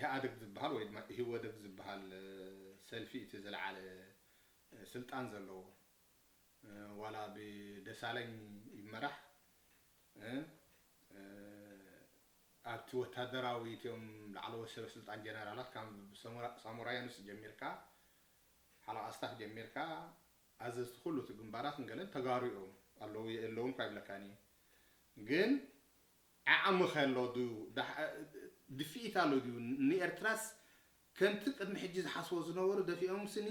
ኢህኣደግ ዝበሃል ወይ ድማ ኢህወደግ ዝበሃል ሰልፊ እቲ ዝለዓለ ስልጣን ዘለዎ፣ ዋላ ብደሳለኝ ይመራሕ፣ ኣብቲ ወታደራዊ እቲኦም ላዕለዎት ሰበ ስልጣን ጀነራላት ካብ ሳሞራያኑስ ጀሚርካ ሓለቓ ስታፍ ጀሚርካ ኣዘዝቲ ኩሉ እቲ ግንባራት ንገለን ተጋሩ እዮም ኣለዉ የለውን እኳ ይብለካኒ። ግን ዓቕሚ ከሎ ድዩ ድፍኢት ኣሎ ድዩ ንኤርትራስ ከምቲ ቅድሚ ሕጂ ዝሓስቦ ዝነበሩ ደፊኦም ስኒ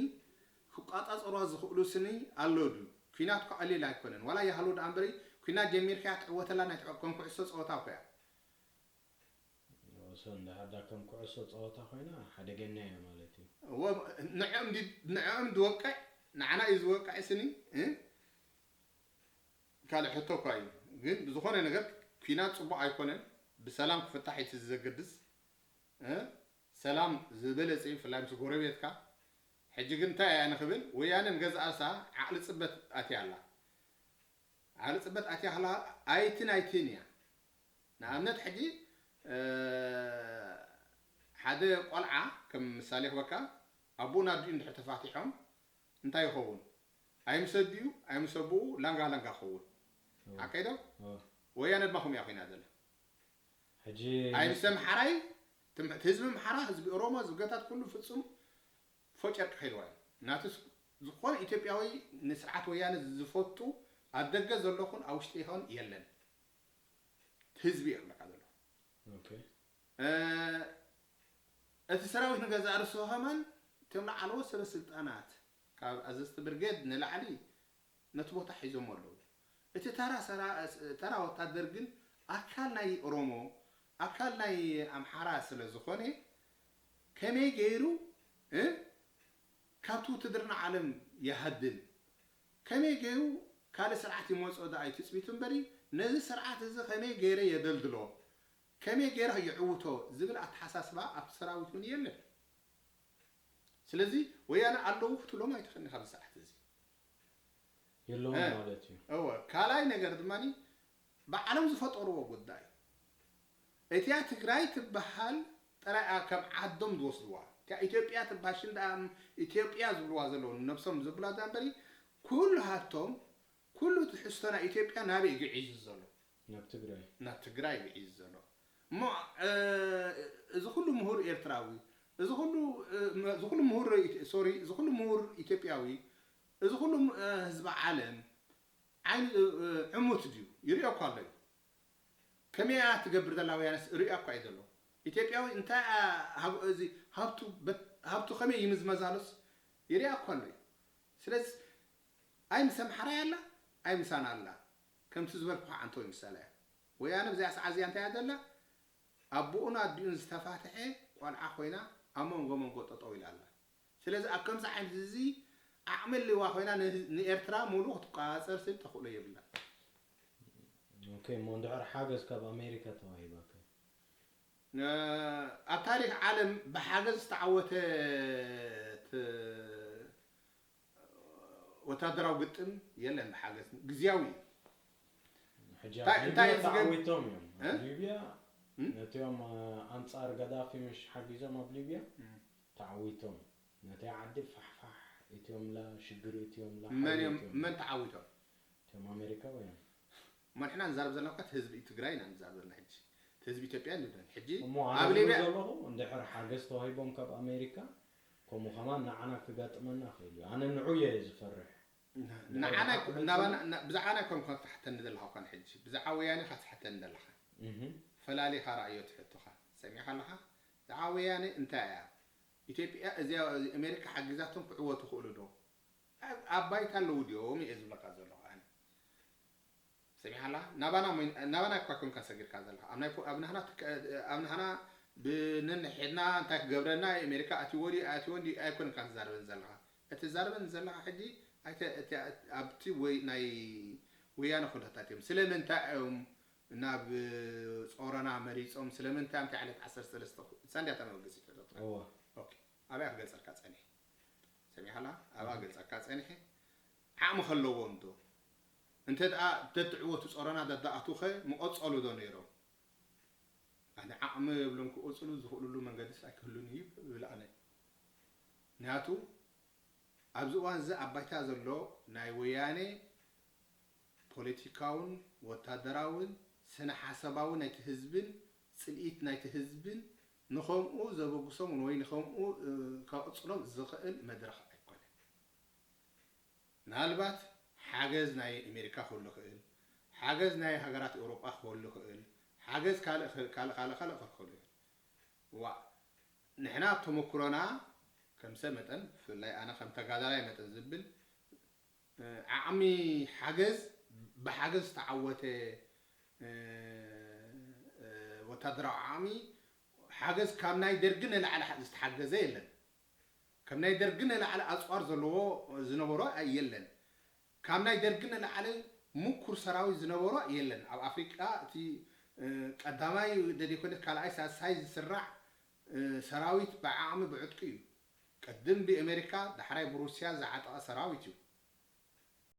ክቋጻጸርዋ ዝኽእሉ ስኒ ኣሎ ድዩ? ኲናት እኳ ቀሊል ኣይኮነን። ዋላ ይሃሉ ደኣ እምበሪ ኲናት ጀሚርካ ትዕወተላ ናይ ከም ኩዕሶ ጸወታ እኮ እያ። ሶ እንድሕር ዳ ከም ኩዕሶ ጸወታ ኮይና ሓደገኛ እያ ማለት እዩ። ንዕኦም ድወቅዕ ንዓና እዩ ዝወቅዕ ስኒ ካልእ ሕቶ እኳ እዩ። ግን ብዝኾነ ነገር ኲናት ጽቡቕ ኣይኮነን። ብሰላም ክፍታሕ እቲ ዘገድስ ሰላም ዝበለጸ እዩ፣ ብፍላይ ምስ ጎረቤትካ። ሕጂ ግን እንታይ እያ ንኽብል ወያነ ንገዝኣሳ ዓቕሊ ጽበት ኣትያ ኣላ። ዓቕሊ ጽበት ኣትያ ኣላ ኣይትን ኣይትን እያ። ንኣብነት ሕጂ ሓደ ቆልዓ ከም ምሳሌ ክበካ ኣቦኡን ኣዲኡ እንድሕር ተፋቲሖም እንታይ ይኸውን? ኣይ ምስ ኣዲኡ ኣይ ምስ ኣቦኡ ላንጋ ላንጋ ክኸውን ሓቀይ ዶ? ወያነ ድማ ከምኡ እያ ኮይና ዘላ። ሕጂ ኣይ ምስ ኣምሓራይ ትም- ህዝቢ ኣምሓራ ህዝቢ ኦሮሞ ህዝቢ ገታት ኩሉ ፍጹም ፎጨርቂ ከይልዋ እዩ ናቱ ዝኾነ ኢትዮጵያዊ ንስርዓት ወያነ ዝፈቱ ኣብ ደገ ዘሎ ኹን ኣብ ውሽጢ ይኹን የለን ህዝቢ እየ ክብለካ ዘለኹ ኦኬ እቲ ሰራዊት ንገዛእ ርእሱ ከማን እቶም ላዕለዎት ሰበ ስልጣናት ካብ ኣዘዝቲ ብርጌድ ንላዕሊ ነቲ ቦታ ሒዞሞ ኣለዉ። እቲ ተራ ሰራ- ተራ ወታደር ግን ኣካል ናይ ኦሮሞ ኣካል ናይ ኣምሓራ ስለ ዝኾነ ከመይ ገይሩ እ ካብቲ ውትድርና ዓለም ይሃድም ከመይ ገይሩ ካልእ ስርዓት ይመፅኦ ደኣ እዩ ትፅቢቱ እምበሪ ነዚ ስርዓት እዚ ከመይ ገይረ የደልድሎ ከመይ ገይረ የዕውቶ ዝብል ኣተሓሳስባ ኣብቲ ሰራዊት እውን የለን። ስለዚ ወያነ ኣለዉ ክትብሎም ኣይትኽእልን ካብዚ ሰዓት እዚ። የለውን እ። ማለት እዩ። እወ፣ ካልኣይ ነገር ድማ ብዓለም ዝፈጠርዎ ጉዳይ እቲያ ትግራይ ትበሃል ጥራይ እያ ከም ዓዶም ዝወስድዋ። እቲያ ኢትዮጵያ ትበሃል ሽም ደኣ ኢትዮጵያ ዝብልዋ ዘለዉ ንነብሶም ዘብላ እዛ እምበሪ ኩሉ ሃብቶም ኩሉ ትሕዝቶ ናይ ኢትዮጵያ ናበይ እዩ ግዒዙ ዘሎ? ናብ ትግራይ። ናብ ትግራይ እዩ ግዒዙ ዘሎ። እሞ እዚ ኩሉ ምሁር ኤርትራዊ፣ እዚ ኩሉ እዚ ኩሉ ምሁር ሶሪ፣ እዚ ኩሉ ምሁር ኢትዮጵያዊ፣ እዚ ኩሉ ህዝቢ ዓለም ዓይኑ ዕሙት ድዩ? ይሪኦ እኳ ኣሎ እዩ። ከመይ እያ ትገብር ዘላ ወያነስ ሪኦ እኳ እዩ ዘሎ። ኢትዮጵያዊ እንታይ እያ ሃብ- እዚ ሃብቱ በት- ሃብቱ ከመይ ይምዝመዛሉስ ይሪኣ እኳ ኣሎ እዩ። ስለዚ ኣይ ምስ ኣምሓራይ ኣላ ኣይ ምሳና ኣላ ከምቲ ዝበልኩኻ ዓንተወይ ምሳላ እያ። ወያነ ብዚኣ ሰዓት እዚኣ እንታይ እያ ዘላ? ኣቦኡን ኣዲኡን ዝተፋትሐ ቆልዓ ኮይና ኣብ መንጎ መንጎ ጠጠው ኢላ ኣላ። ስለዚ ኣብ ከምዚ ዓይነት እዚ ዓቕሚ ኣለዋ ኮይና ንኤርትራ ሙሉእ ክትቆፃፀር ስብ ተኽእሎ የብላን። ኦኬ እሞ እንድሕር ሓገዝ ካብ ኣሜሪካ ተዋሂባከ? ኣብ ታሪክ ዓለም ብሓገዝ ዝተዓወተት ወታደራዊ ግጥም የለን ብሓገዝ ግዝያዊ እዩ። ሕጂ እንታይ እንታይ እዩ ዝገብ- ተዓዊቶም እዮም እ? ኣብ ሊብያ እም? ነቲኦም ኣንጻር ገዳፊ ምሽ ሓጊዞም ኣብ ሊብያ እም። ተዓዊቶም ነቲ ዓዲ ፋሕፋሕ እትዮምላ ሽግር እትዮምላ መን እዮም ሓይሊ እትዮምላ። መን ተዓዊቶም እቶም ኣሜሪካውያን እሞ ንሕና ንዛረብ ዘለና እኳ ህዝቢ ትግራይ ኢና ንዛረብ ዘለና ሕጂ ህዝቢ ኢትዮጵያ ንብለን ሕጂ እሞ ኣብ ኣነ ሊብያ ዝብሎ ዘለኹ እንድሕር ሓገዝ ተዋሂቦም ካብ ኣሜሪካ ከምኡ ከማን ንዓና ክጋጥመና ክእል እዩ ኣነ ንዑ እየ ዝፈርሕ ንዓና ናባና ብዛዕባና ከም ከም ትሓተኒ ዘለኻ እኳ ሕጂ ብዛዕባ ወያነ ኢኻ ትሓተኒ ዘለኻ ፈላሊኻ ረኣዮ ትሕቶኻ ሰሚዕካ ኣለኻ ብዛዕባ ወያነ እንታይ እያ ኢትዮጵያ እዚኣ ኣሜሪካ ሓጊዛቶም ክዕወቱ ክእሉ ዶ ኣብ ባይታ ኣለዉ ድዮም እየ ዝብለካ ዘለኹ ኣነ ሰሚዕካ ኣለኻ ናባና እሞ ናባና እኳ ኮንካ ሰጊርካ ዘለኻ ኣብ ናይ ፖ- ኣብ ናህና ትከ- ኣብ ናህና ብነንሕድና እንታይ ክገብረና ኣሜሪካ ኣትዎ ድዩ ኣትዎ ድዩ ኣይኮንካ ትዛረበን ዘለኻ እትዛረበን ዘለኻ ሕጂ ኣይተ እቲ ኣብቲ ወይ ናይ ወያነ ኩነታት እዮም ስለምንታይ እዮም ናብ ጾረና መሪጾም ስለምንታይ እንታይ ዓይነት ዓሰርተ ሰለስተ እሳ እንዲያ ተመበገሲት ሕቶት እወ ኦኬ ኣበይ ክገልጸልካ ጸኒሐ ሰሚዕካ ኣለኻ ኣብኣ ክገልጸልካ ጸኒሐ ዓቕሚ ከለዎም ዶ እንተ ደኣ ተትዕወቱ ጾረና ደኣ ኣትውኸ ምቐጸሉ ዶ ነይሮም ኣነ ዓቕሚ የብሎም ክቕፅሉ ዝኽእሉሉ መንገድስ ኣይክህሉን እዩ ይብል ኣነ። ምክንያቱ ኣብዚ እዋን እዚ ኣብ ባይታ ዘሎ ናይ ወያኔ ፖለቲካውን ወታደራውን ስነ ሓሳባዊ ናይቲ ህዝብን ፅልኢት ናይቲ ህዝብን ንኸምኡ ዘበግሶም ወይ ንኸምኡ ከቕፅሎም ዝኽእል መድረኽ ኣይኮነን። ምናልባት ሓገዝ ናይ ኣሜሪካ ክህሉ ይኽእል፣ ሓገዝ ናይ ሃገራት ኤውሮጳ ክህሉ ይኽእል፣ ሓገዝ ካልእ ካልእ ካልእ ካልእ ክህሉ ይኽእል። ዋ ንሕና ኣብ ተመክሮና ከም ሰብ መጠን ብፍላይ ኣነ ከም ተጋዳላይ መጠን ዝብል ዓቕሚ ሓገዝ ብሓገዝ ዝተዓወተ ወታደራዊ ዓቕሚ ሓገዝ ካብ ናይ ደርጊ ንላዕሊ ዝተሓገዘ የለን። ከም ናይ ደርጊ ንላዕሊ ኣፅዋር ዘለዎ ዝነበሮ የለን። ካብ ናይ ደርጊ ንላዕሊ ምኩር ሰራዊት ዝነበሮ የለን። ኣብ ኣፍሪቃ እቲ ቀዳማይ ደደይኮነት ካልኣይ ሳልሳይ ዝስራዕ ሰራዊት ብዓቕሚ ብዕጥቂ እዩ። ቅድም ብኣሜሪካ ዳሕራይ ብሩስያ ዝዓጠቐ ሰራዊት እዩ።